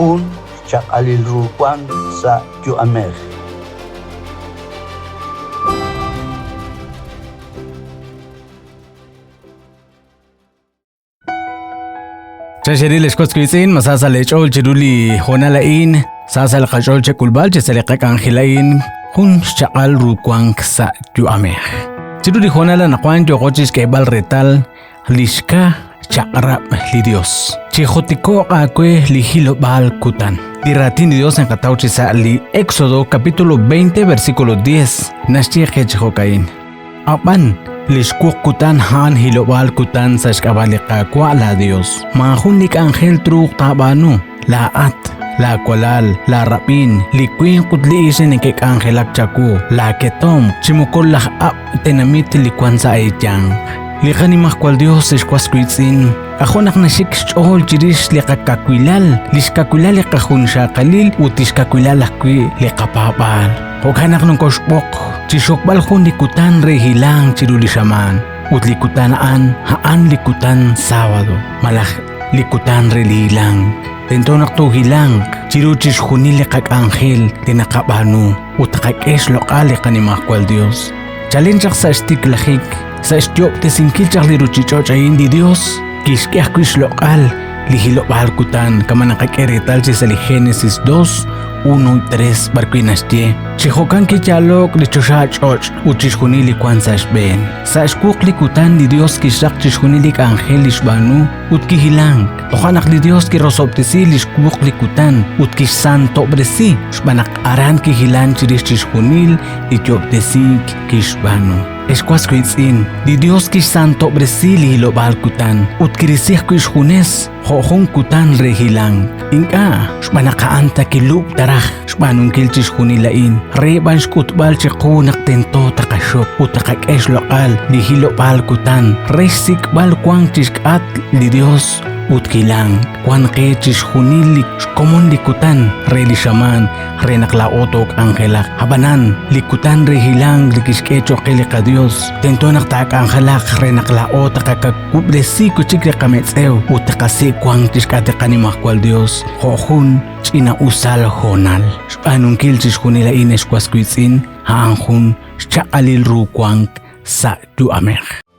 Jun xchaq'alil ru wank sa' yu'amej. Chaxeril ex was wiitz'in, ma sa sa' leech'ool chiru li hoonal a'in, sa sa' li qach'ool chek'ulb'al chi sa' li qak'anjel a'in, jun xchaq'al ru wank sa' yu'amej. Chiru li hoonal anaqwan yooqo chi xk'eeb'al reetal li xka chaq'rab' li Dios. Chi jutiko'q aawe li hilob'aal kutan. Li raatin li Dios naqataw chi sa' li Éxodo capítulo 20 versículo 10 naxye qe chi jo'ka'in. Ab'an, li xwuq kutan a'an hilob'aal kutan sa' xk'ab'a' li Qaawa' laaYos. Maajun li k'anjel truuq taab'aanu, laa'at, laawalal, laarab'in, li winq ut li ixq li neke'k'anjelak chawu, laaketomq, chi moko laj ab' tenamit li wank sa' eeyanq. Li qaNimajwal Yos, ex was wiitz'in, k'ajo' naq naxik xch'ool chirix li qakawilal, li xkawilal li qajunxaqalil ut li xkawilal ajwi' li qapaab'aal. Jo'kan naq nokoxb'oq chi xokb'al jun li kutan re hilank chiru li xamaan, ut li kutan a'an, a'an li kutan sábado, malaj li kutan re li hilank. Tento naq toohilanq chiru chixjunil li qak'anjel li naqab'aanu ut tqak'e xloq'al li qaNimajwal Dios. Chalen chaq sa' xtiklajik, sa' xyo'ob'tesinkil chaq li ruchich'och' a'in, li Dios kixk'e ajwi' xloq'al li hilob'aal kutan, kama' naqak'e reetal chi sa' li Génesis 2, 1 3 b'arwi' naxye, Chi jo'kan kiyaalo'k li choxa ch'och' ut chixjunil li wank sa' xb'een. Sa' xwuq li kutan li Dios kixraq chixjunil li k'anjel li xb'aanu ut kihilank. Toja' naq li Dios kirosob'tesi li xwuq li kutan ut kixsantob'resi xb'aan naq aran kihilank chirix chixjunil li yo'ob'tesiik kixb'aanu. Ex was wiitz'in, li Dios kixsantob'resi li hilob'aal kutan ut kirisi ajwi' xjunes jo' jun kutan re hilank. Ink'a', xb'aan naq a'an ta kilub' taraj xb'aanunkil chixjunil a'in, re b'an xk'utb'al chiqu naq tento taqaxok ut taqak'e xloq'al li hilob'aal kutan re xsik'b'al wank chixk'atq li Dios ut hilank. Wan qe chixjunil li xkomon li kutan re li xamaan re naq laa'o took'anjelaq. Ab'anan, li kutan re hilank li kixk'e cho'q qe li qaDios, tento naq taak'anjelaq re naq laa'o taqakawub'resi wi' chik li qametz'ew ut taqasik' wank chixk'atq li qaNimajwal Dios jo' jun ch'ina-usal hoonal. Xb'aanunkil chixjunil a'in, ex was wiitz'in, a'an jun xchaq'alil ru wank sa' yu'amej.